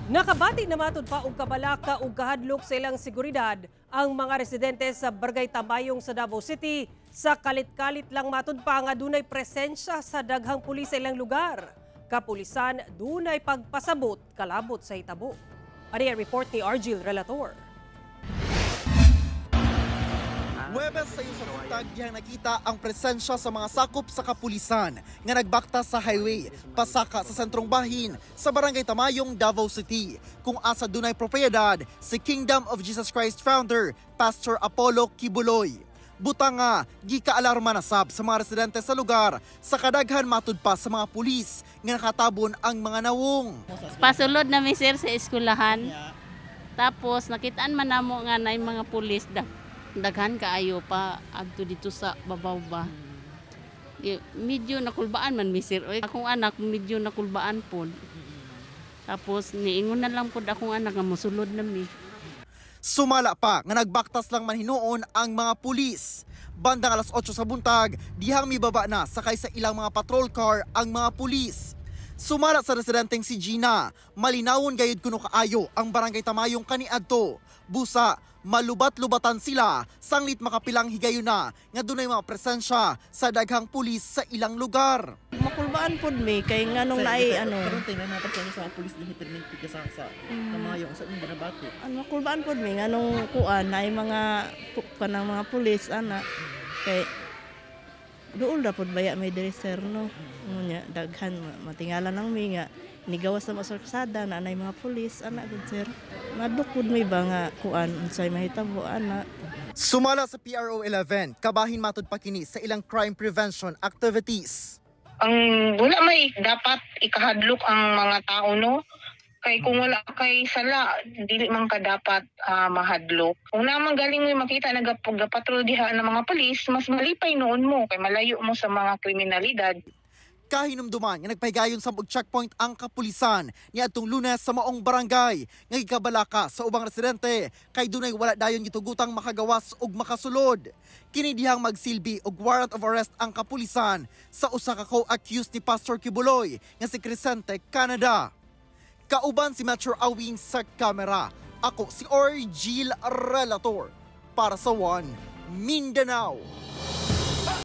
Nakabati na matud pa og kabalaka ug kahadlok sa ilang seguridad ang mga residente sa Barangay Tamayong sa Davao City sa kalit-kalit lang matud pa nga dunay presensya sa daghang pulis sa ilang lugar. Kapulisan dunay pagpasabot kalabot sa hitabo. Ani ang report ni Argil Relator. Huwebes sayo sa buntag dihang nakita ang presensya sa mga sakop sa kapulisan nga nagbakta sa highway pasaka sa sentrong bahin sa Barangay Tamayong, Davao City, kung asa dunay propriedad si Kingdom of Jesus Christ founder Pastor Apollo Quiboloy. Buta nga gikaalarma na sab sa mga residente sa lugar sa kadaghan matud pa sa mga pulis nga nakatabon ang mga nawong. Pasulod na mi, sir, sa eskwelahan. Tapos nakitaan man namo nga naay mga pulis da daghan kaayo pa adto dito sa babaw ba. Medyo nakulbaan man mi, sir. Oy, akong anak medyo nakulbaan pod. Tapos niingon na lang pod akong anak nga mosulod na mi. Sumala pa nga nagbaktas lang man hinuon ang mga pulis. Bandang alas 8 sa buntag, dihang mibaba na sakay sa ilang mga patrol car ang mga pulis. Sumala sa residenteng si Gina, malinawon gayud kuno kaayo ang Barangay Tamayong kaniadto. Busa, malubat-lubatan sila sanglit makapilang higayon na nga dunay mga presensya sa daghang pulis sa ilang lugar. Makulbaan pod mi kay nganong naay ano. Karon tay na mga presensya sa mga pulis dinhi perminti ka sa Tamayong, sa inyong ginabati? Ano, makulbaan pod mi nganong kuan naay mga kanang mga pulis ana, kay duol ra pod baya may diri, sir, no. Unya daghan matingala nang mi nga nigawas na sa kalsada na anay mga pulis ana gud, sir. Madlok pod mi ba nga kuan unsay mahitabo ana. Sumala sa PRO 11, kabahin matud pa kini sa ilang crime prevention activities. Ang wala may dapat ikahadlok ang mga tao, no, kay kung wala kay sala, dili man ka dapat mahadlok. Kung naman galing mo makita nagapatrol diha ng mga pulis, mas malipay noon mo kay malayo mo sa mga kriminalidad. Kahinumduman nga nagpahigayon sa og checkpoint ang kapulisan niadtong Lunes sa maong barangay nga gikabalaka sa ubang residente kay dunay wala dayon gitugutang makagawas ug makasulod. Kini dihang magsilbi og warrant of arrest ang kapulisan sa usa ka co-accused ni Pastor Quiboloy nga si Crescente Canada. Kauban si Metro Awing sa kamera. Ako si Orgil Relator para sa One Mindanao.